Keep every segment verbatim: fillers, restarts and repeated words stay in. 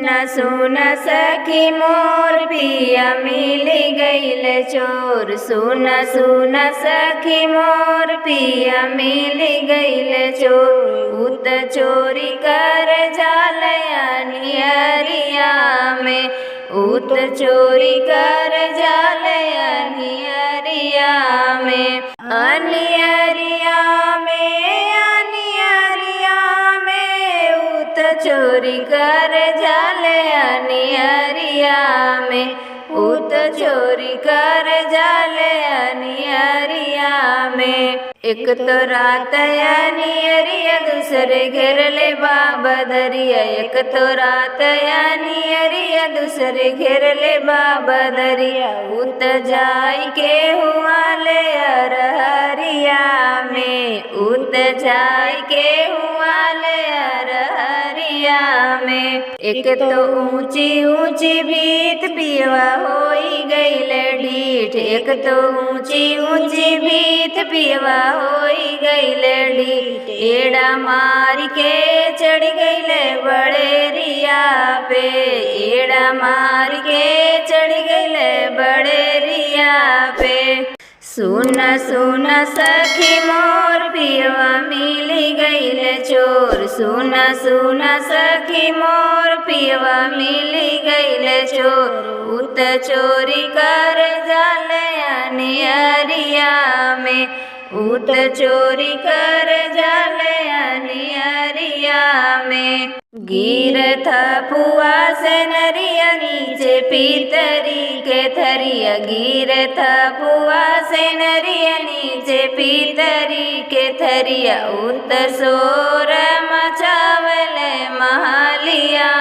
सुन सुन सखी मोर पिया मिली गइल चोर, सुन सुन सखी मोर पिया मिली गइल चोर। उ त चोरी कर जाल अनियरिया में, उ त चोरी कर जाल अनियरिया में। अनियरिया में, अनियरिया में, उ त चोरी कर जाल अनियरिया में, उ त चोरी कर जाल अनियरिया में। एक तो रात अनियरिया, दूसरे घेर ले बा बदरिया। एक तो रात अनियरिया, दूसरे घेर ले बा बदरिया। उ त जाई के हुआ ले अरहरिया में, उ त जाई के हुआ ले अरहरिया में। एक तो ऊंची ऊंची भीत पियवा होई गइल ढीठ, एक तो ऊंची ऊंची भीत पियवा होई गइल ढीठ। एड़ा मार के चढ़ गइल बड़ेरिया पे, एड़ा मार के चढ़ गइल बड़ेरिया पे। सुन सुन सखी मोर पियवा मिली गइल चोर, सुन सुन सखी मोर पियवा मिली गइल चोर। उ त चोरी कर जाल अनियरिया में, उ त चोरी कर जाल अनियरिया में। गिरत पुआ से नरिया नीचे पीतरी के थरिया, गिरत पुआ से नरिया नीचे पीतरी के थरिया। उ त सोर मचावल महलिया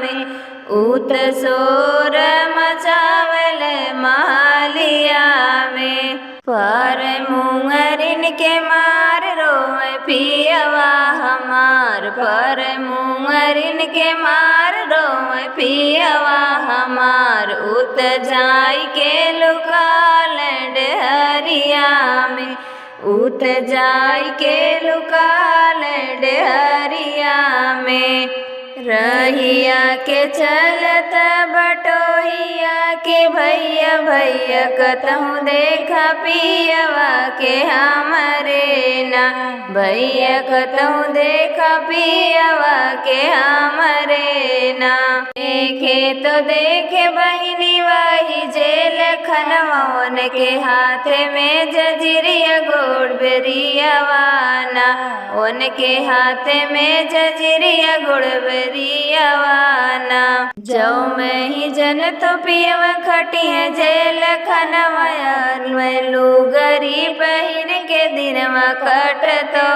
में, उ त सोर मचावल महलिया में। पर मुंगरिन के मार रोए पियवा हमार, पर मुंगरिन के मार रोए पियवा हमार। उ त जाई के लुकाल डहरिया में, उ त जाई के लुकाल डहरिया में। रहिया के चलत बटोहिया के भैया, भैया कतहूँ देखा पियवा के हमरे ना, भैया कतहूँ देखा पियवा के हमरे ना। देखे तो देखे बहिनी वही जेल खनवा, उनके हाथ में जजिरिया गोड़ बेरियवा ना, उनके हाथ में जजिरिया गोड़ बेरियवा ना। जौ में ही जन तो पियवा खटी है जेल खनवा, अर मैं लुगरी पहिर के दिनवा कटतो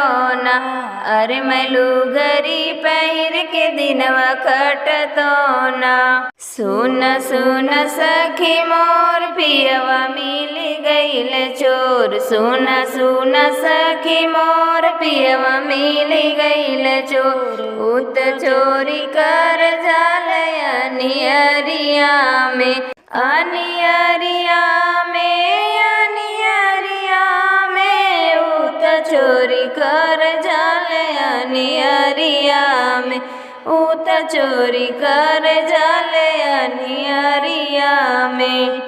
ना, अरे मैं लुगरी पहिर के दिनवा कटतो ना। सुन सुन सखी मोर पियवा मिली गइल चोर, सुन सुन सखी मोर पियवा मिली गइल चोर। उ त चोरी कर जाल अनियरिया में, अनियरिया में, अनियरिया में। उ त चोरी कर जाल अनियरिया में, उ त चोरी कर जाल अनियरिया में।